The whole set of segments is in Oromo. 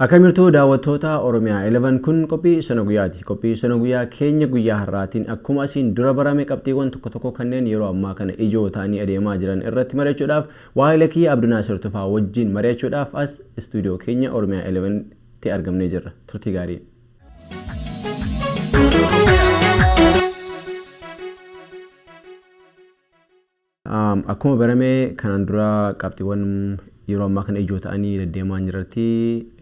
Akkam jirtu daawwattoota Oromiyaa 11 kun qophii sona guyyaati. Qophii sona guyyaa keenya guyyaa har'aatiin akkuma asiin dura barame qabxiiwwan tokko tokko kanneen yeroo ammaa kana ijoo ta'anii adeemaa jiran irratti mari'achuudhaaf waa'ee kiyya Abdunaasir Tufaa wajjin mari'achuudhaaf as istuudiyoo keenya Oromiyaa 11 tti argamnee jirra. Turtii gaarii. Akkuma barame kanaan dura qabxiiwwan yeroo ammaa kana ijoo ta'anii deddeemaa jirratti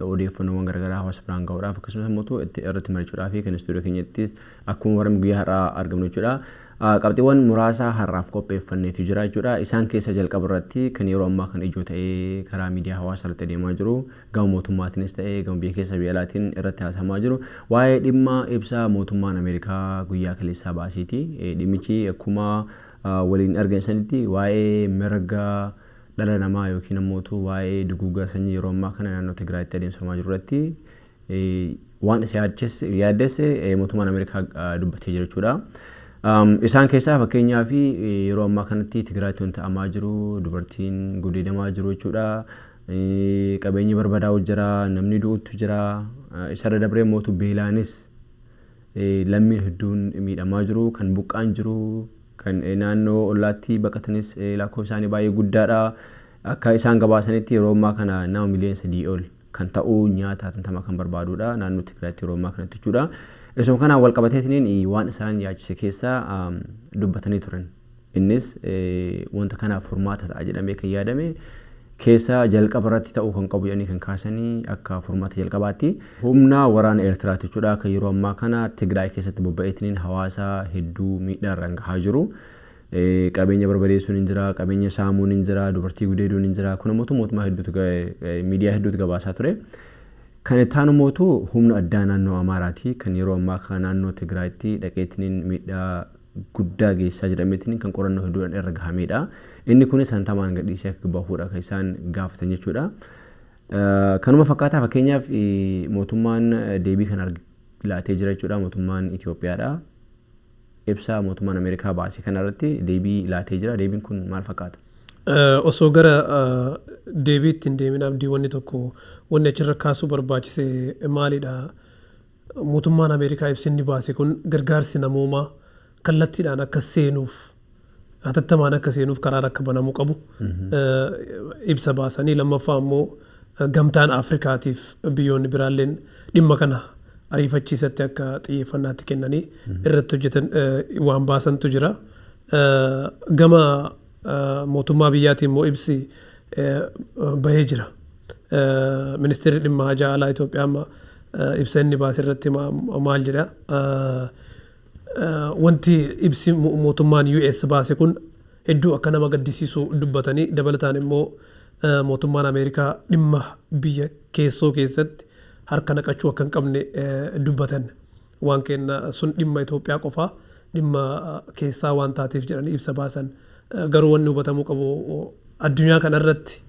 odeeffannoowwan garaagaraa hawaasa biraan gahuudhaaf akkasumas immoo irratti mari'achuudhaaf kan istuudiyoo keenyattis akkuma barame guyyaa har'aa argamnu jechuudha. Qabxiiwwan muraasa har'aaf qopheeffanneetu jira jechuudha. Isaan keessa jalqaba irratti kan yeroo ammaa kana ijoo ta'ee karaa miidiyaa hawaasaa irratti adeemaa jiru gama mootummaatiinis ta'ee gama biyya keessa biyya alaatiin irratti haasamaa jiru waa'ee dhimma ibsa mootummaan Ameerikaa guyyaa kaleessaa baaseeti. Dhimmichi akkuma waliin argan sanitti waa'ee mirga dhala namaa yookiin ammoo waa'ee duguuggaa sanyii yeroo ammaa kana naannoo Tigraayitti adeemsifamaa jiru irratti waan isa yaaddesse mootummaan Ameerikaa dubbatee jira jechuudha. Isaan keessaa fakkeenyaaf yeroo ammaa kanatti Tigraayitti wanti ta'amaa jiru dubartiin gudeedamaa jiru jechuudha. Qabeenyi barbadaa'u jira, namni du'utu jira. Isarra dabree mootu beelaanis lammiin hedduun miidhamaa jiru, kan buqqaan jiru, kan naannoo ollaatti baqatanis lakkoofsi isaanii baay'ee guddaadha. Akka isaan gabaasanitti yeroo ammaa kana nama miliyoona 3 ol kan ta'u nyaata hatattamaa kan barbaadudha naannoo Tigraayitti yeroo ammaa kanatti jechuudha. Isuma kanaan wal qabateetiin waan isaan yaachise keessaa dubbatanii turan. Innis wanta kanaaf furmaata ta'a jedhamee kan yaadame keessa jalqaba irratti ta'uu kan qabu jedhanii kan kaasanii akka furmaata jalqabaatti. Humna waraana Eertiraati jechuudha kan yeroo ammaa kana Tigraay keessatti bobba'eetiin hawaasa hedduu miidhaarraan gahaa jiru. Qabeenya barbadeessuun hin jira, qabeenya saamuun hin jira, dubartii gudeeduun hin jira. Kun immoo mootummaa hedduutu miidiyaa hedduutu gabaasaa ture. Kan itti aanu mootu humna addaa naannoo Amaaraati kan yeroo ammaa kana naannoo Tigraayitti dhaqeetiin miidhaa guddaa geessisaa jedhameetiin kan qorannoo hedduudhaan irra gahamedha. Inni kunis hantamaan gadhiisee akka bahuudha kan isaan gaafatan jechuudha. Kanuma fakkaataa fakkeenyaaf mootummaan deebii kana laatee jira jechuudha mootummaan Itoophiyaadha. Ibsa mootummaan Ameerikaa baase kanarratti deebii laatee jira. Deebiin kun maal fakkaata? Osoo gara deebiitti hin deemin abdii wanni tokko wanni achirra kaasuu barbaachise maalidha? Mootummaan Ameerikaa ibsi inni baase kun gargaarsi namoomaa kallattiidhaan akka seenuuf hatattamaan akka seenuuf karaan akka banamuu qabu ibsa baasanii lammaffaa immoo gamtaan Afrikaatiif biyyoonni biraalleen dhimma kana ariifachiisatti akka xiyyeeffannaatti kennanii irratti hojjetan waan baasantu jira. Gama mootummaa biyyaatiin immoo ibsi bahee jira. Ministeerri dhimma hajaa alaa Itoophiyaa amma ibsa inni baase irratti maal jedha? Wanti ibsi mootummaan US baase kun hedduu akka nama gaddisiisu dubbatanii dabalataan immoo mootummaan Ameerikaa dhimma biyya keessoo keessatti harka naqachuu akka hin qabne dubbatan. Waan kenna sun dhimma Itoophiyaa qofaa dhimma keessaa waan taateef jedhanii ibsa baasan. Garuu wanni hubatamuu qabu addunyaa kanarratti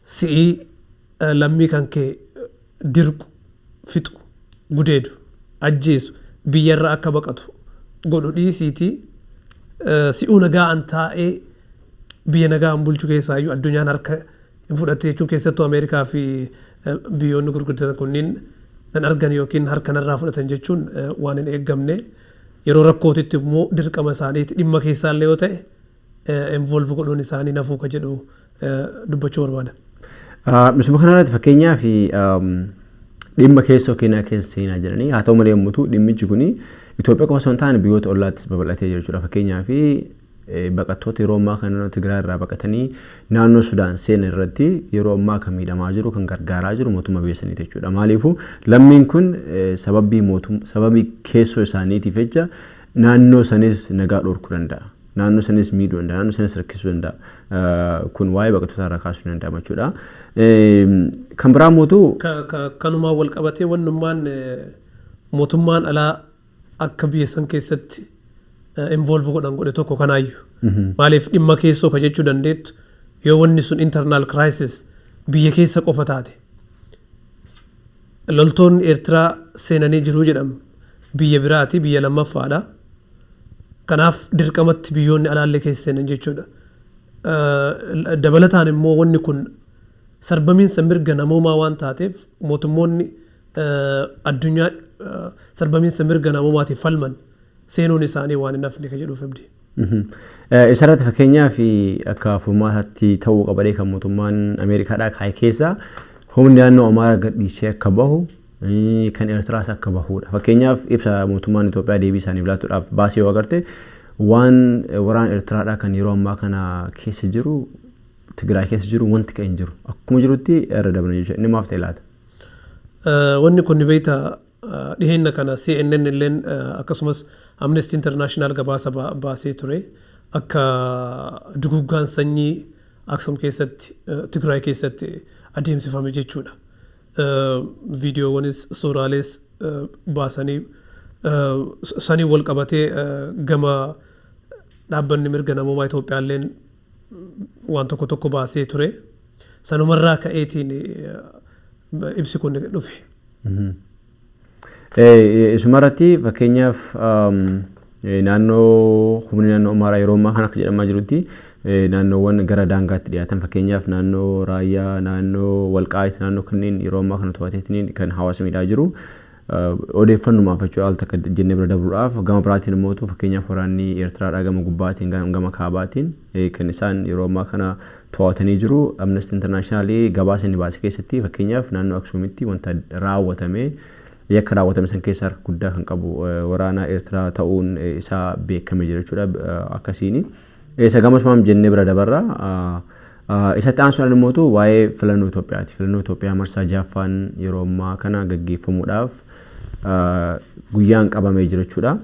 si'ii lammii kan kee dirqu, fixu, gudeedu, ajjeesu, biyyarra akka baqatu godhu dhiisiitii si'uu nagaan taa'ee biyya nagaan bulchu keessaayyuu addunyaan harka hin fudhatte jechuun keessattuu Ameerikaa fi biyyoonni gurguddatan kunniin nan argan yookiin harka narraa fudhatan jechuun waan hin eeggamne yeroo rakkootitti immoo dirqama isaaniiti dhimma keessaallee yoo ta'e involve godhuun isaanii nafuu ka jedhu dubbachuu barbaada. Misuma kanarratti fakkeenyaaf dhimma keessoo keenyaa keessa seenaa jiranii haa ta'u malee yommuu dhimmichi kuni Itoophiyaa qofa osoo hin taane biyyoota ollaattis babal'atee jira jechuudha. Fakkeenyaaf baqattoota yeroo ammaa kana naannoo Tigraay irraa baqatanii naannoo Sudaan seenan irratti yeroo ammaa kan miidhamaa jiru kan gargaaraa jiru mootummaa biyya saniiti jechuudha. Maaliifuu lammiin kun sababii mootum sababii keessoo isaaniitiif jecha naannoo sanis nagaa dhorkuu danda'a. Naannoo sanis miidhuu danda'a. Naannoo sanis rakkisuu danda'a. Kun waa'ee baqattoota irraa kaasuu danda'ama jechuudha. Kan biraa mootu. Kanumaan wal qabatee wannummaan mootummaan alaa akka biyya san keessatti involve godhan godhe tokko kanaayyuu. Maaliif dhimma keessoo ka jechuu dandeettu yoo wanni sun internal crisis biyya keessa qofa taate. Loltoonni Eertiraa seenanii jiru jedhamu biyya biraati biyya lammaffaadha. Kanaaf dirqamatti biyyoonni alaallee keessa seenan jechuudha. Dabalataan immoo wanni kun Sarbamiinsa mirga namoomaa waan taateef mootummoonni addunyaa sarbamiinsa mirga namoomaatiif falman seenuun isaanii waan hin hafne ka jedhuuf abdii. Isarratti fakkeenyaaf akka furmaataatti ta'uu qabadee kan mootummaan Ameerikaadhaa kaa'e keessaa humni naannoo Amaaraa gadhiisee akka bahu, kan Eertiraas akka bahudha. Fakkeenyaaf ibsa mootummaan Itoophiyaa deebii isaaniif laatuudhaaf baasee yoo agarte, waan waraana Eertiraadhaa kan yeroo ammaa kana keessa jiru, Tigraay keessa jiru, wanti kan hin jiru. Akkuma jirutti irra dabran jechuudha. Inni maaf ta'e laata? Wanni kun beektaa, dhiheenya kana CNN illeen akkasumas Amnesty International gabaasa baasee ture, akka duguggaan sanyii Aksum keessatti, Tigraay keessatti adeemsifame jechuudha. Viidiyoowwanis suuraalees baasanii sanii wal qabatee gama dhaabbanni mirga namoomaa Itoophiyaalleen waan tokko tokko baasee ture. Sanumarraa ka'eetiin ibsi kun dhufe. Isumarratti fakkeenyaaf naannoo humni naannoo Amaaraa yeroo ammaa kana akka jedhamaa jirutti naannoowwan gara daangaatti dhiyaatan, fakkeenyaaf naannoo Raayyaa, naannoo Walqaayit, naannoo kanneen yeroo ammaa kana to'ateetiin kan hawaasa miidhaa jiru. Odeeffannumaaf jechuudha al takka jennee bira dabruudhaaf. Gama biraatiin immoo fakkeenyaaf waraanni Eertiraadhaa gama gubbaatiin, gama kaabaatiin kan isaan yeroo ammaa kana to'atanii jiru. Amnesty International gabaasa inni baase keessatti fakkeenyaaf naannoo Aksuumitti wanta raawwatame, yakka raawwatame san keessaa harka guddaa kan qabu waraana Eertiraa ta'uun isaa beekamee jira jechuudha akkasiini. Isa gamasumaan jennee bira dabarra. Isatti aansuudhaan immoo waa'ee filannoo Itoophiyaati. Filannoo Itoophiyaa marsaa ja'affaan yeroo ammaa kana gaggeeffamuudhaaf guyyaan qabamee jira jechuudha.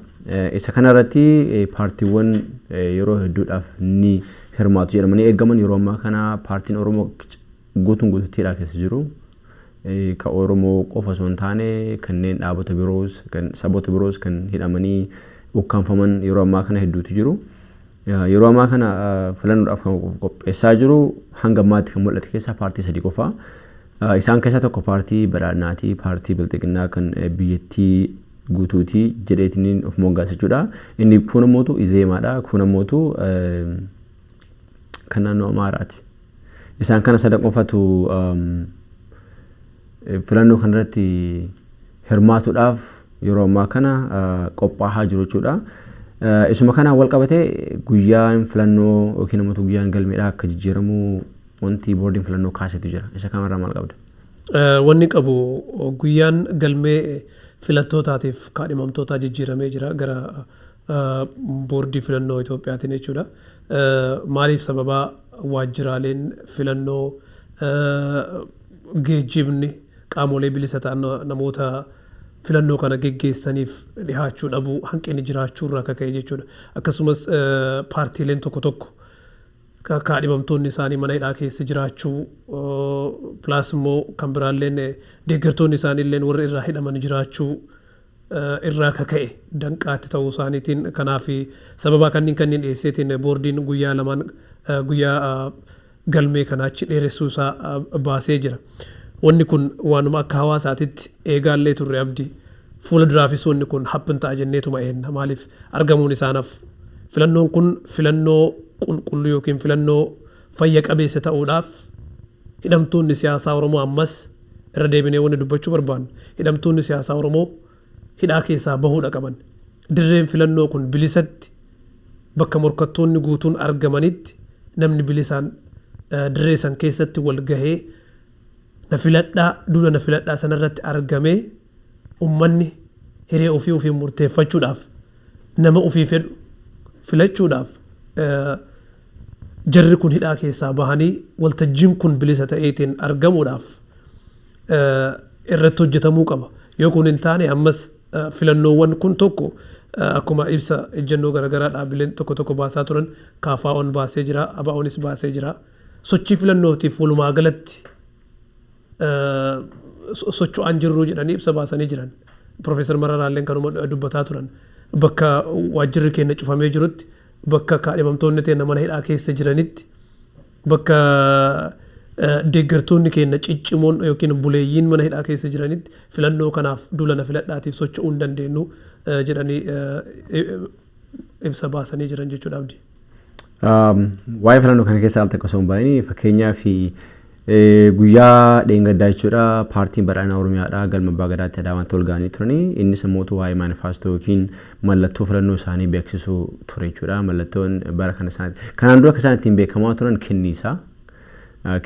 Isa kanarratti paartiiwwan yeroo hedduudhaaf ni hirmaatu jedhamanii eegaman, yeroo ammaa kana paartiin Oromoo guutuun guutuuttiidha keessa jiru. Kan Oromoo qofa osoo hin taane kanneen dhaabota biroos, kan saboota biroos kan hidhamanii ukkaanfaman yeroo ammaa kana hedduutu jiru. Yeroo ammaa kana filannoodhaaf kan qopheessaa jiru hanga ammaatti kan mul'ate keessaa paartii sadii qofa. Isaan keessaa tokko paartii badhaadhinaati, paartii bilxiginnaa kan biyyattii guutuuti jedheetiin of moggaasa jechuudha. Inni kun immoo Izeemaadha. Kun immoo kan naannoo Amaaraati. Isaan kana sadan qofatu filannoo kanarratti hirmaatuudhaaf yeroo ammaa kana qophaa'aa jiru jechuudha. Isuma kanaan wal qabatee guyyaan filannoo yookiin immoo guyyaan galmeedhaa akka jijjiiramu wanti boordiin filannoo kaasetu jira. Isa kanarraa maal qabda? Wanni qabu, guyyaan galmee filattootaatiif kaadhimamtootaa jijjiiramee jira gara boordii filannoo Itoophiyaatiin jechuudha. Maaliif? Sababaa waajjiraaleen filannoo, geejjibni qaamolee bilisa ta'an namoota filannoo kana geggeessaniif dhihaachuu dhabuu, hanqinni jiraachuu irraa akka ka'e jechuudha. Akkasumas paartiileen tokko tokko kaadhimamtoonni isaanii mana hidhaa keessa jiraachuu, plus immoo kan biraalleen deeggartoonni isaanii illee warri irraa hidhaman jiraachuu irraa akka ka'e danqaatti ta'uu isaaniitiin, kanaaf sababaa kanneen dhiyeesseetiin boordiin guyyaa lamaan guyyaa galmee kana achi dheeressuu isaa baasee jira. Wanni kun waanuma akka hawaasaatitti eegaallee turre abdii. Fuula duraafis wanni kun happen ta'a jenneetuma eenna. Maaliif argamuun isaanaaf filannoon kun filannoo qulqulluu yookiin filannoo fayya qabeessa ta'uudhaaf hidhamtoonni siyaasaa Oromoo, ammas irra deebinee wanni dubbachuu barbaannu, hidhamtoonni siyaasaa Oromoo hidhaa keessaa bahuudha qaban. Dirreen filannoo kun bilisatti bakka morkattoonni guutuun argamanitti namni bilisaan dirree san keessatti wal gahee na filadhaa, duula na filadhaa sanarratti argamee ummanni hiree ofii ofiin murteeffachuudhaaf, nama ofii fedhu filachuudhaaf, jarri kun hidhaa keessaa bahanii waltajjiin kun bilisa ta'eetiin argamuudhaaf irratti hojjetamuu qaba. Yoo kun hin taane ammas filannoowwan kun tokko akkuma ibsa ejjennoo garaagaraa dhaabbileen tokko tokko baasaa turan, KFO'n baasee jira, ABO'nis baasee jira. Sochii filannootiif walumaa galatti socho'aan jirru jedhanii ibsa baasanii jiran. Profeesar Mararaalleen kanuma dubbataa turan. Bakka waajjirri keenya cufamee jirutti, bakka kaadhimamtoonni teenya mana hidhaa keessa jiranitti, bakka deeggartoonni keenya ciccimoon yookiin buleeyyiin mana hidhaa keessa jiranitti filannoo kanaaf duula na filadhaatiif socho'uu hin dandeenyu jedhanii ibsa baasanii jiran jechuudha abdii. Waa'ee filannoo kana keessa al takka osoo hin bahin, fakkeenyaaf Guyyaa dheengaddaa jechuudha, paartiin badhaadhina Oromiyaadha galma Abbaa Gadaatti Adaamaatti ol ga'anii turanii. Innis immoo waa'ee maanifaastoo yookiin mallattoo filannoo isaanii beeksisuu ture jechuudha. Mallattoon bara kana isaan kanaan dura akka isaan ittiin beekamaa turan kenniisa.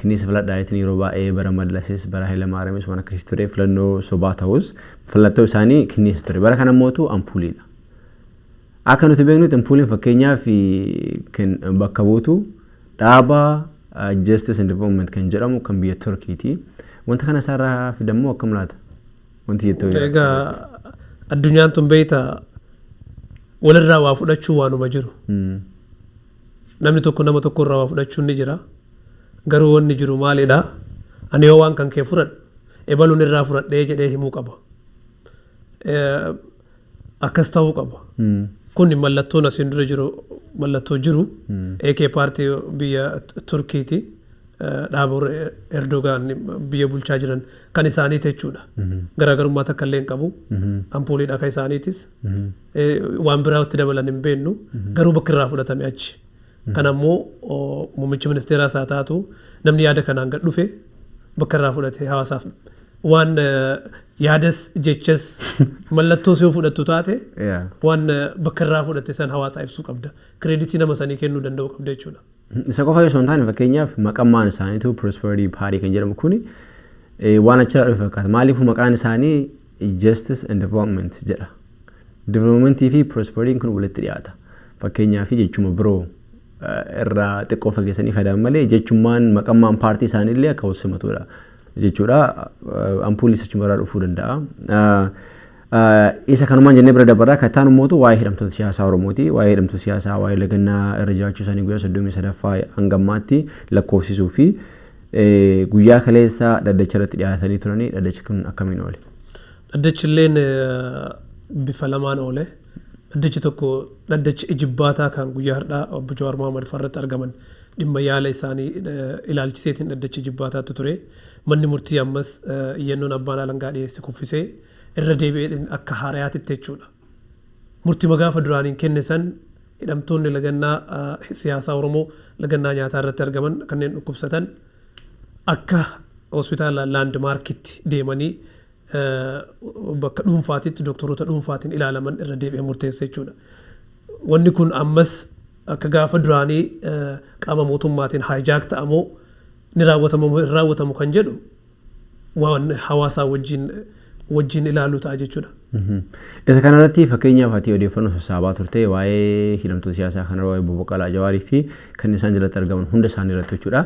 Kenniisa filadhaatiin yeroo baay'ee bara Mallasis, bara Hayilamaariyamis waan akkasii ture. Filannoo sobaa ta'us filattoo isaanii kenniisa ture. Bara kana immoo ampuuliidha. Akka nuti beeknutti ampuuliin fakkeenyaaf kan bakka buutu dhaaba Justice and Development kan jedhamu kan biyya Turkiiti. Wanta kana isaarraa fidammoo akkam laata? Wanti jettoo jira. Egaa addunyaan tun beektaa, walirraa waa fudhachuu waanuma jiru. Namni tokko nama tokko irraa waa fudhachuun ni jira. Garuu wanni jiru maalidha? Ani yoo waan kan kee fudhadhu, ebaluun irraa fudhadhee jedhee himuu qaba. Akkas ta'uu qaba. Kun mallattoon asiin dura jiru, mallattoo jiru AK paartii biyya Turkiiti. Dhaaba Erdogaan biyya bulchaa jiran kan isaaniiti jechuudha. Garaagarummaa takka illee hin qabu. Ampuuliidha kan isaaniitis. Waan biraatti dabalan hin beeknu. Garuu bakki irraa fudhatame achi. Kan ammoo muummichi ministeeraa isaa taatu, namni yaada kanaan gad dhufe bakka irraa fudhate hawaasaaf waan yaadas jechas mallattoo yoo fudhattu taate, waan bakka irraa fudhatte san hawaasaa ibsuu qabda. Credit nama sanii kennuu danda'u qabda jechuudha. Isa qofa osoo hin taane, fakkeenyaaf maqammaan isaaniitu Prosperity Party kan jedhamu kuni waan achirraa dhufe fakkaata. Maaliifuu maqaan isaanii Justice and Development jedha. Developmentii fi Prosperity kun walitti dhiyaata. Fakkeenyaaf jechuma biroo irraa xiqqoo fageessanii fayyadaman malee, jechummaan maqammaan paartii isaaniillee akka wal simatudha jechuudha. Ampuulli achuma irraa dhufuu danda'a. Isa kanumaan jennee bira dabarraa kan ta'an immoo waa'ee hidhamtoota siyaasaa Oromooti. Waa'ee hidhamtoota siyaasaa, waa'ee lagannaa irra jiraachuu isaanii guyyaa 33ffaa hanga ammaatti lakkoofsisuu fi guyyaa kaleessa dhaddacha irratti dhiyaatanii turanii, dhaddachi kun akkamiin oole? Dhaddachilleen bifa lamaan oole. Dhaddachi tokko dhaddachi ijibbaataa kan guyyaa har'aa obbo Jawaar Mohaammed farratti argaman dhimma yaala isaanii ilaalchiseetiin dhaddachi ijibbaataatu ture. Manni murtii ammas iyyannoon abbaan alangaa dhiyeesse kuffisee irra deebi'ee akka haarayaatitti jechuudha. Murtii gaafa duraaniin kenne san, hidhamtoonni lagannaa siyaasaa Oromoo lagannaa nyaataa irratti argaman kanneen dhukkubsatan akka hospitaala Laandmaarkitti deemanii bakka dhuunfaatitti doktoroota dhuunfaatiin ilaalaman irra deebi'ee murteesse jechuudha. Wanni kun ammas akka gaafa duraanii qaama mootummaatiin hijack ta'amoo, ni raawwatamu moo hin raawwatamu kan jedhu waan hawaasaa wajjin ilaalu ta'a jechuudha. Isa kanarratti fakkeenyaaf ati odeeffannoo sassaabaa turte waa'ee hidhamtoota siyaasaa kana, waa'ee obbo Baqqalaa Jawaarii fi kan isaan jalatti argaman hunda isaanii irratti jechuudha.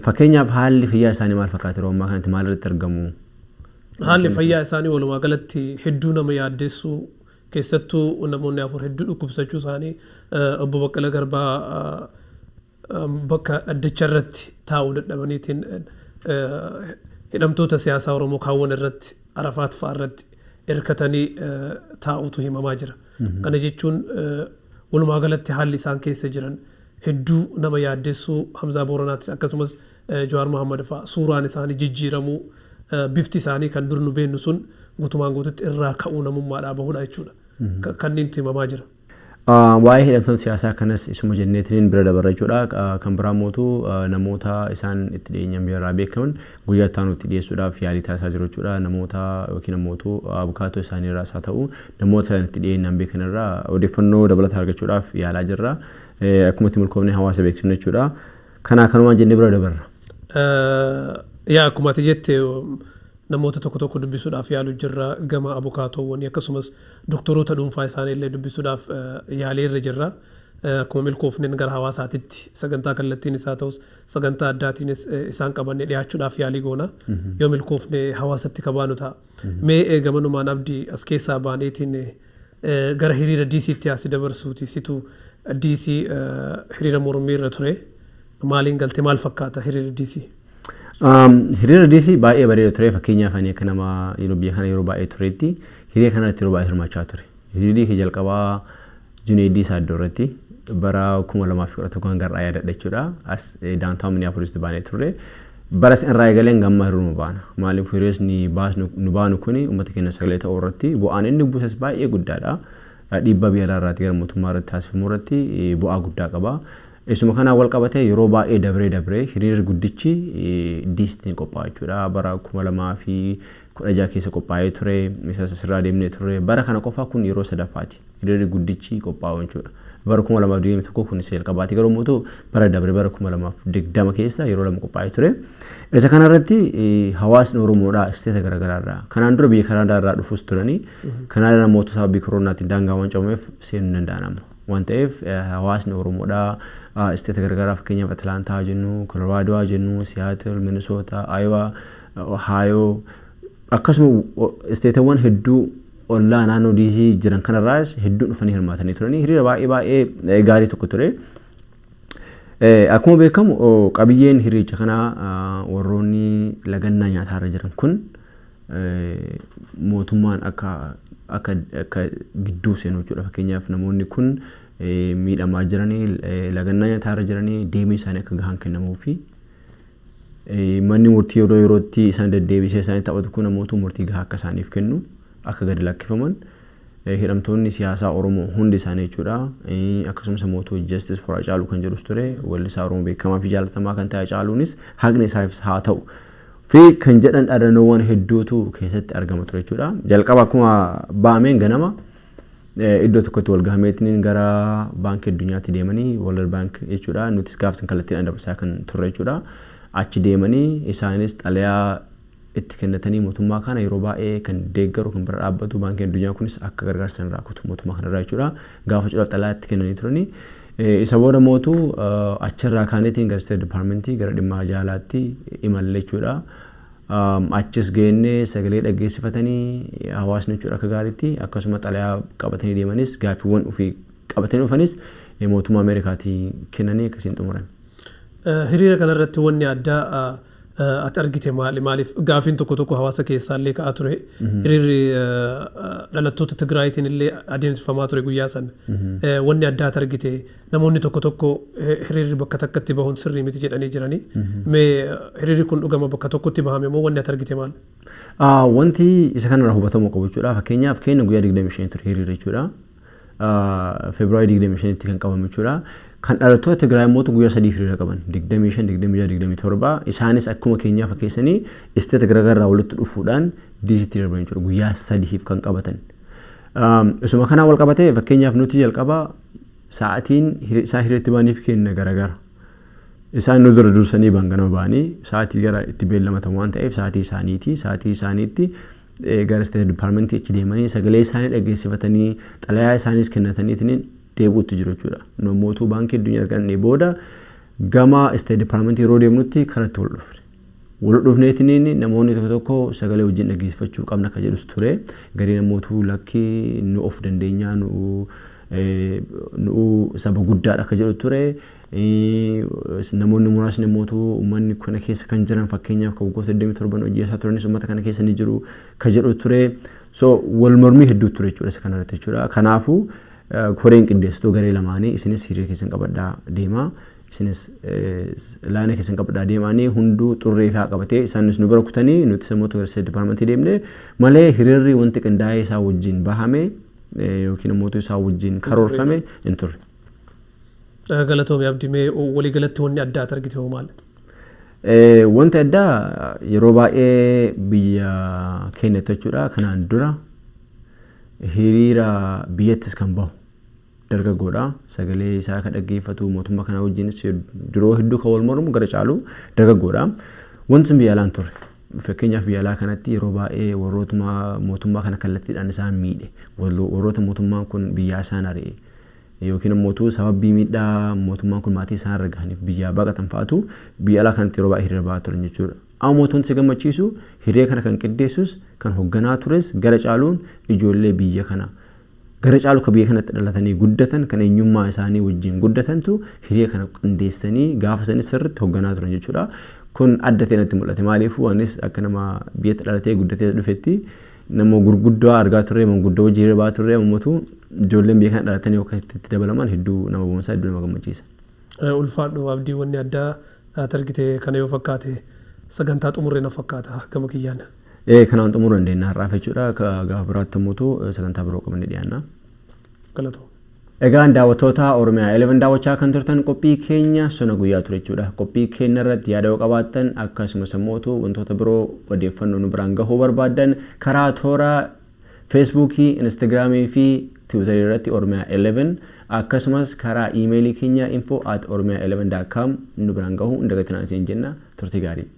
Fakkeenyaaf haalli fayyaa isaanii maal fakkaata? Yeroo ammaa kanatti maal irratti argamu? Haalli fayyaa isaanii walumaa galatti hedduu nama yaaddessuu, keessattuu namoonni afur hedduu dhukkubsachuu isaanii, obbo Baqqalaa Garbaa bakka dhaddacha irratti taa'uu dadhabaniitiin hidhamtoota siyaasaa Oromoo kaawwan irratti, Arafaat fa'a irratti hirkatanii taa'utu himamaa jira. Kana jechuun walumaa galatti haalli isaan keessa jiran hedduu nama yaaddessuu, Hamzaa Booranaatis akkasumas Jawaar Mohammad fa'a suuraan isaanii jijjiiramuu, bifti isaanii kan dur nu beennu sun guutumaan guututti irraa ka'uu, namummaadhaa bahudha jechuudha. Kanneentu himamaa jira. Waa'ee hidhamtoota siyaasaa kanas isuma jenneetiin bira dabarra jechuudha. Kan biraa mootu namoota isaan itti dhiyeenyaan biyya beekaman guyyaa itti aanu itti dhiyeessuudhaaf yaalii taasisaa jiru jechuudha. Namoota yookiin ammootu abukaatoo isaanii irraas haa ta'u, namoota isaan itti dhiyeenyaan beekan irraa odeeffannoo dabalataa argachuudhaaf yaalaa jirra. Akkuma itti milkoofnee hawaasa beeksifna jechuudha. Kanaa kanumaan jennee bira dabarra. Yaa, akkuma ati jette namoota tokko tokko dubbisuudhaaf yaalu jirra, gama abukaatoowwanii akkasumas doktoroota dhuunfaa isaanii illee dubbisuudhaaf yaalii irra jirra. Akkuma milkoofneen gara hawaasaatitti sagantaa kallattiin isaa ta'us, sagantaa addaatiinis isaan qabannee dhiyaachuudhaaf yaalii goona. Yoo milkoofne hawaasatti kabaanu ta'a. Mee gamanumaan Abdii, as keessaa baaneetiin gara hiriira DCtti asi dabarsuuti, situ DC hiriira mormii irra ture. Maaliin galte? Maal fakkaata hiriira DC? Hiriira DC baay'ee bareeda ture. Fakkeenyaaf ani akka nama yeroo biyya kana yeroo baay'ee turetti hiriira kanarratti yeroo baay'ee hirmaachaa ture. Hiriirri kee jalqabaa Juneeddii Saaddoo irratti bara 2011 hanga har'aa yaadadha jechuudha. As downtown Minneapolis baanee turre. Bara san irraa eegalee hanga ammaa hiriiruma baana. Maaliif? Hiriirri nu baanu kuni uummata keenya sagalee ta'uu irratti bu'aan inni buuses baay'ee guddaadha. Dhiibbaa biyya alaa irraati gara mootummaa irratti taasifamu irratti bu'aa guddaa qaba. Isuma kanaan wal qabatee yeroo baay'ee dabree dabree hiriirri guddichi DC'tiin qophaa'a jechuudha. Bara 2016 keessa qophaa'ee ture. Isa sirraa deemnee ture. Bara kana qofa kun yeroo sadaffaati. Hiriirri guddichi qophaa'u jechuudha. Bara 2021 kun isa jalqabaati. Garuu immoo bara dabre bara 2020 keessa yeroo lama qophaa'ee ture. Isa kanarratti hawaasni Oromoodhaa isteeta garaagaraa kanaan dura biyya Kanaadaa irraa dhufus turanii, Kanaadaa namoota sababii koronaatiin daangaa waan cufameef seenuu hin danda'an amma. Waan ta'eef hawaasni Oromoodhaa isteeta garaagaraa, fakkeenyaaf Atlaantaa jennu, Koloraadoo jennu, Siyaatil, Minisootaa, Aayowaa, Ohaayoo, akkasuma isteetawwan hedduu ollaa naannoo DC jiran kanarraas hedduun dhufanii hirmaatanii turanii, hiriira baay'ee baay'ee gaarii tokko ture. Akkuma beekamu qabiyyeen hiriiricha kanaa warroonni lagannaa nyaataarra jiran kun mootummaan akka gidduu seenu jechuudha. Fakkeenyaaf namoonni kun miidhamaa jiranii, lagannaa nyaataarra jiranii, deebii isaanii akka gahaan kennamuufi, manni murtii yeroo yerootti isaan deddeebisee isaanii taphatu kun namoota murtii gahaa akka isaaniif kennu, akka gadi lakkifaman hidhamtoonni siyaasaa Oromoo hundi isaanii jechuudha. Akkasumas mootuu Justice for Hacaaluu kan jedhus ture, weellisaa Oromoo beekamaa fi jaalatamaa kan ta'e Hacaaluunis haqni isaaf haa ta'u fi kan jedhan dhaadannoowwan hedduutu keessatti argama ture jechuudha. Jalqaba akkuma ba'ameen ganama iddoo tokkotti wal gahameetiin gara baankii addunyaatti deemanii, World Bank jechuudha. Nutis gaafsan kallattiidhaan dabarsaa kan turre jechuudha. Achi deemanii isaanis xalayaa itti kennatanii, mootummaa kana yeroo baay'ee kan deeggaru, kan bira dhaabbatu baankii addunyaa kunis akka gargaarsa irraa kutu mootummaa kanarraa jechuudha. Gaafachuudhaaf xalayaa itti kennanii turanii. Isa booda mootu achirraa kaaneetiin gara State Departmentii, gara dhimma jaalaatti imalle jechuudha. Achis geennee sagalee dhaggeessifatanii hawaasni jechuudha akka gaariitti, akkasuma xalayaa qabatanii deemanis, gaaffiiwwan ofii qabatanii dhufanis mootummaa Ameerikaatii kennanii akkasiin xumuran. Hiriira kanarratti wanni addaa ati argite maali? Maaliif gaafiin tokko tokko hawaasa keessaallee ka'aa ture. Hiriirri dhalattoota Tigraayitiin illee adeemsifamaa ture guyyaa sana. Wanni addaa ati argite, namoonni tokko tokko hiriirri bakka takkatti bahuun sirrii miti jedhanii jiranii. Mee hiriirri kun dhugama bakka tokkotti bahame moo wanni ati argite maali? Wanti isa kanarraa hubatamuu qabu jechuudha. Fakkeenyaaf keenya guyyaa 25 ture hiriira jechuudha. Feebruaarii 25tti kan qabame jechuudha. Kan dhalattoota Tigraay immoo guyyaa sadii hiriira qaban, 25, 26, 27. Isaanis akkuma keenyaa fakkeessanii isteeta garaagaraa walitti dhufuudhaan DCtti darban jechuudha, guyyaa sadiif kan qabatan. Isuma kanaan wal qabatee fakkeenyaaf nuti jalqaba sa'aatiin isaan hiriiratti ba'aniif kenna garaagara. Isaan nu dura dursanii ba'an, ganama ba'anii sa'aatii gara itti beellamatan waan ta'eef sa'aatii isaaniiti. Sa'aatii isaaniitti gara State Departmentii achi deemanii sagalee isaanii dhageessifatanii, xalayaa isaaniis kennataniitiin deebi'utti jiru jechuudha. Namootuu baankii addunyaa argannee booda gama State Departmentii yeroo deemnutti karatti wal dhufne. Wal dhufneetiin namoonni tokko tokko sagalee wajjin dhageessifachuu qabna kan jedhus ture. Garii namootuu lakkii, nu of dandeenyaa, nu saba guddaadha akka jedhu ture. Namoonni muraasni immoo uummanni kana keessa kan jiran, fakkeenyaaf kan waggoota 27 hojii isaa turanis uummata kana keessa ni jiru kan jedhu ture. So wal mormii hedduu ture jechuudha isa kanarratti jechuudha. Kanaafuu koreen qindeessituu garee lamaanii isinis hiriira keessan qabadhaa deemaa, isinis laana keessan qabadhaa deemaanii, hunduu xurree fa'aa qabatee isaanis nu bira kutanii, nuti immoo gara State Departmentii deemne malee hiriirri wanti qindaa'ee isaa wajjin bahame yookiin immoo isaa wajjin karoorfame hin turre. Galatoomii Abdii, mee waliigalatti wanni addaa ati argite hoo maali? Wanti addaa yeroo baay'ee biyya keenyatti jechuudha kanaan dura hiriira biyyattis kan bahu dargaggoodha. Sagalee isaa kan dhaggeeffatu, mootummaa kana wajjinis yeroo hedduu kan wal mormu gara caalu dargaggoodha. Wanti sun biyya alaan turre. Fakkeenyaaf biyya alaa kanatti yeroo baay'ee warrootuma mootummaa kana kallattiidhaan isaan miidhe, warroota mootummaan kun biyyaa isaan ari'e yookiin immoo sababii miidhaa mootummaan kun maatii isaan irra gahaniif biyyaa baqatan fa'atu biyya alaa kanatti yeroo baay'ee hiriira ba'aa turan jechuudha. Amma mootummaan si gammachiisu hiriira kana kan qindeessus, kan hoogganaa tures gara caaluun ijoollee biyya kana, gara caalu kan biyya kanatti dhalatanii guddatan, kan eenyummaa isaanii wajjin guddatantu hiriira kana qindeessanii gaafa sanis sirriitti hoogganaa turan jechuudha. Kun adda ta'e natti mul'ate. Maaliifuu anis akka nama biyyatti dhalatee guddatee dhufetti nama gurguddoo argaa turre, manguddoo hojii hiriira ba'aa turre, ammoo ijoolleen biyya kana dhalatanii akkasitti itti dabalaman hedduu nama boonsaa, hedduu nama gammachiisa. Ulfaadhu Abdii, wanni addaa ati argite kana yoo fakkaate sagantaa xumurree na fakkaata gama kiyyaan. Kanaan xumuruu dandeenya har'aaf jechuudha. Gaafa biraatti immoo sagantaa biroo qabannee dhiyaanna. Galatoom. Egaan daawwattoota Oromiyaa 11 daawwachaa kan turtan qophii keenya sona guyyaa ture jechuudha. Qophii keenya irratti yaada yoo qabaattan, akkasumas immoo wantoota biroo odeeffannoo nu biraan gahuu barbaaddan, karaa toora Feesbuukii, Instagiraamii fi Tiwiitarii irratti Oromiyaa 11, akkasumas karaa iimeelii keenya info@oromia11.com nu biraan gahuu hin dagatinaa isin jenna. Turtii gaarii.